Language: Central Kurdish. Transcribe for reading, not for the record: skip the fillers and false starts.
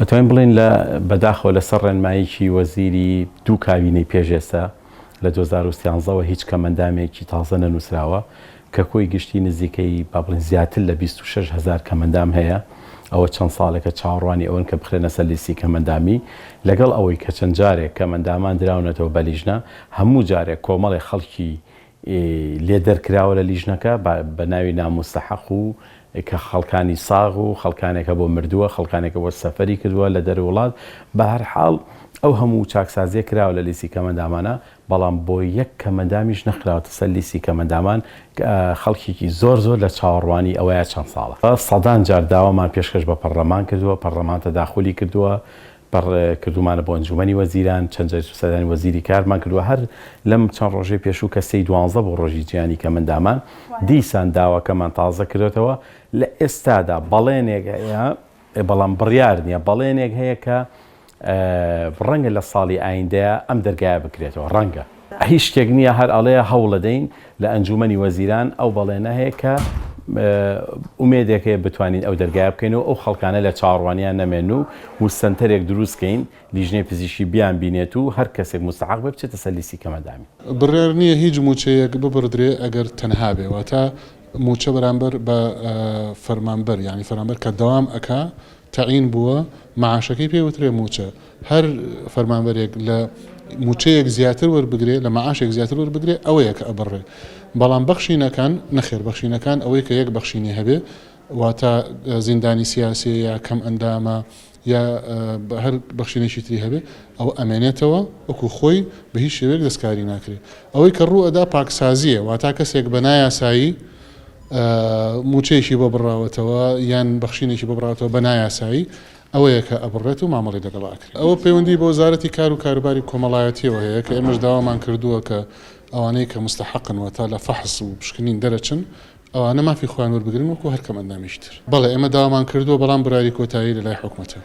ئەتوانین بڵێین لە بەداخەوە لەسەر ڕێنماییکی وەزیری دوو کابینەی پێش ئێستا لە 2013 وە هیچ کەمەندامێکی تازە نەنووسراوە کە کۆی گشتی نزیکەی با بڵێین زیاتر لە 26 هەزار کەمەندام هەیە ئەوە چەند ساڵێکە چاوەڕوانی ئەوەن کە بخرێنە سەر لیستی کەمەندامی لەگەڵ ئەوەی کە چەند جارێک کەمەندامان دراونەتەوە بە لیژنە هەموو جارێک کۆمەڵێ خەڵکی لێ دەرکراوە لە لیژنەکە بە ناوی ناموستەحەق و کە خەڵکانی ساغ و خەڵکانێک هەبووە مردووە، خەڵکانێک هەبووە سەفەری کردووە لە دەرەوەی وڵات، بە هەر حاڵ ئەو هەموو چاکسازییە کراوە لە لیستی کەمەندامانا، بەڵام بۆ یەک کەمەندامیش نەخراوەتە سەر لیستی کەمەندامان کە خەڵکێکی زۆر زۆر لە چاوەڕوانی ئەوەیە چەند ساڵە. سەدان جار داوامان پێشکەش بە پەڕلەمان کردووە، پەڕلەمان تەداخولی کردووە، پەڕ کردوومانە بۆ ئەنجوومەنی وەزیران، چەند جاریش سەردانی وەزیری کارمان کردووە، هەر لەم چەند ڕۆژەی پێشوو کە سێی دوانزە بوو ڕۆژی جیهانی کەمئەندامان، دیسان داواکەمان تازە کردۆتەوە، لە ئێستادا بەڵێنێک هەیە، بەڵام بڕیار نییە، بەڵێنێک هەیە کە ڕەنگە لە ساڵی ئایندەیا ئەم دەرگایە بکرێتەوە، ڕەنگە. هیچ شتێک نییە هەر ئەڵێ هەوڵەدەین لە ئەنجوومەنی وەزیران ئەو بەڵێنە هەیە کە ئومێدێک هەیە بتوانین ئەو دەرگایە بکەینەوە ئەو خەڵکانە لە چاوەڕوانیان نەمێن و و سەنتەرێک دروست کەین لیژنەی پزیشکی بیان بینێت و هەر کەسێک موستەحەق بێ بچێتە سەر لیستی کەمئەندامی. بڕیار نییە هیچ مووچەیەک ببڕدرێ ئەگەر تەنها بێ واتە مووچە بەرامبەر بە فەرمانبەر یانی فەرمانبەر کە دەوام ئەکا تەعین بووە مەعاشەکەی پێ وترێ مووچە، هەر فەرمانبەرێک لە مووچەیەک زیاتر وەربگرێ لە مەعاشێک زیاتر وەربگرێ ئەوەیە کە ئەبڕێ بەڵام بەخشینەکان نەخێر بەخشینەکان ئەوەی کە یەک بەخشینی هەبێ واتە زیندانی سیاسیە یا کەم ئەندامە یا هەر بەخشینێکی تری هەبێ ئەوە ئەمێنێتەوە وەکو خۆی بە هیچ شێوەیەک دەستکاری ناکرێ ئەوەی کە ڕوو ئەدا پاکسازیە واتا کەسێک بە نایاسایی مووچەیەکی بۆ بڕاوەتەوە یان بەخشینێکی بۆ بڕاوەتەوە بە نایاسایی ئەوەیە کە ئەبڕێت و مامەڵەی لەگەڵا ئەکرێت. ئەوە پەیوەندی بە وەزارەتی کار و کاروباری کۆمەڵایەتیەوە هەیە کە ئێمەش داوامان کردووە کە ئەوانەی کە موستەحەقن واتە لە فەحس و پشکنین دەرەچن ئەوانە مافی خۆیان وەربگرن وەکو هەر کەمئەندامێکی تر. بەڵێ ئێمە داوامان کردووە بەڵام بڕیاری کۆتایی لەلای حکومەتە.